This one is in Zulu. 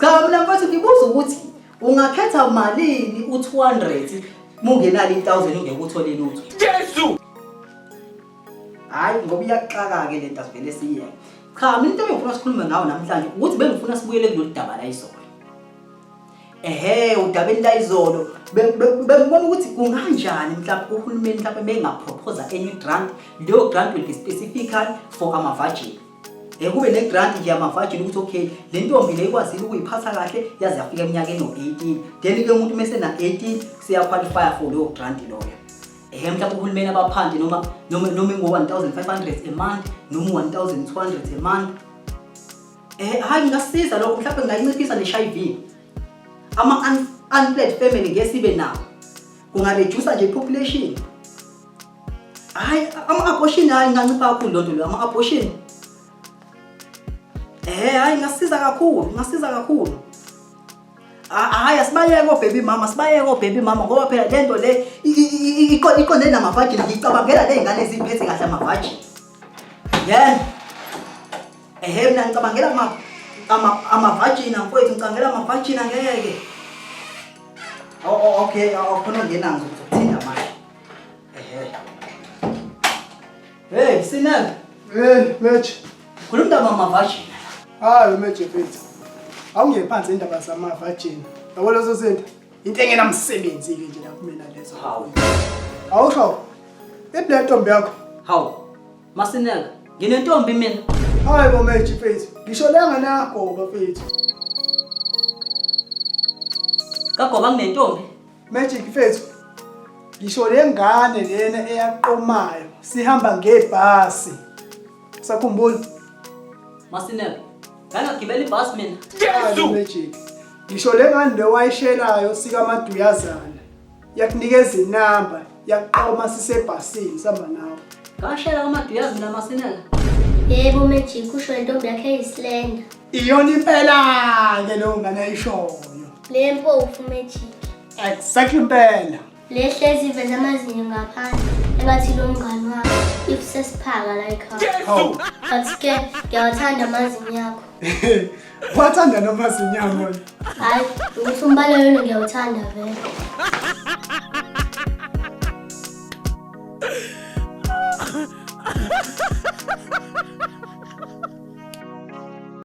Cha mina mfethu ngibuza ukuthi ungakhetha malini u-200 mungenalo i-1000 ungeke uthole lutho. Jesu! Hayi ngoba iyaxaka-ke le nto asivele siyeke. Cha mina into ebengifuna sikhulume ngayo namhlanje ukuthi bengifuna sibuyele kulolu daba la izolo. Ehhe udabeni la izolo bengibona ukuthi kunganjani mhlawumbe uhulumeni mhlawumbe bengaprophosa enye grant, leyo grant will be specifically for ama-virgin. Eh kube ne grant nje yama-virgin ukuthi okay le ntombi le ikwazile ukuyiphatha kahle yaze yafika eminyakeni o-18 then ke umuntu mese na-18 siyaqualifya for leyo grant loyo. Ehhe mhlawumbe uhulumeni abaphande noma noma noma ingo-1500 a month noma u-1200 a month. Eh hayi ngingasiza lokho mhlawumbe ngingayinciphisa ne-HIV. Ama-unplanned family ngeke sibe nawo. Kungareduce nje i-population. Hayi ama-abortion hayi ingancipha kakhulu lonto leyo ama-abortion. Eh hayi ingasiza kakhulu, ingasiza kakhulu. Hayi asibayeke obaby mama, sibayeke obaby mama ngoba phela lento le iqonde namavajini ngicabangela le ngane eziphethe kahle amavajini. Yeah. Ehe mina ngicabangela ama ama amavajina mfowethu ngicabangela amavajina ngeke. Oh, oh okay, oh, khona ngena ngizokuthinta manje. Ehe. Hey, Sinel. Hey, Match. Khuluma indaba amavajina. Hayi, Match mfethu. Awungene phansi indaba zamavajina. Yabo lezo zinto. Into engenamsebenzi ke nje la kumina lezo. Hawu. Awusho. Iphi le ntombi yakho? Hawu. Masineka, nginentombi mina. Hayi bo Match mfethu. Ngisho langa nagoba mfethu. Kagoba nginentombi. Magic mfethu. Ngisho le ngane lena eyaqomayo sihamba ngebhasi. Usakhumbula? Masineka, ngangagibela ibhasi mina. Jesu! Magic. Ngisho le ngane le wayishelayo sikamaduyazana. Yakunikeza inamba, yaqoma sisebhasini sihamba nawe. Ngashela kaMaduyazi mina Masineka. Yebo Magic usho intombi yakhe eyislender. Iyona impela ke leyo ngane ayishoyo. Le mpofu Magic. Exactly impela. Le hlezi iveza amazinyo ngaphandle engathi lo mngani wakho if sesiphaka la ekhaya. Hawu. But ke ngiyawathanda amazinyo akho. Wathanda noma zinyama. Hayi, ukuthi umbala yona ngiyawuthanda vele.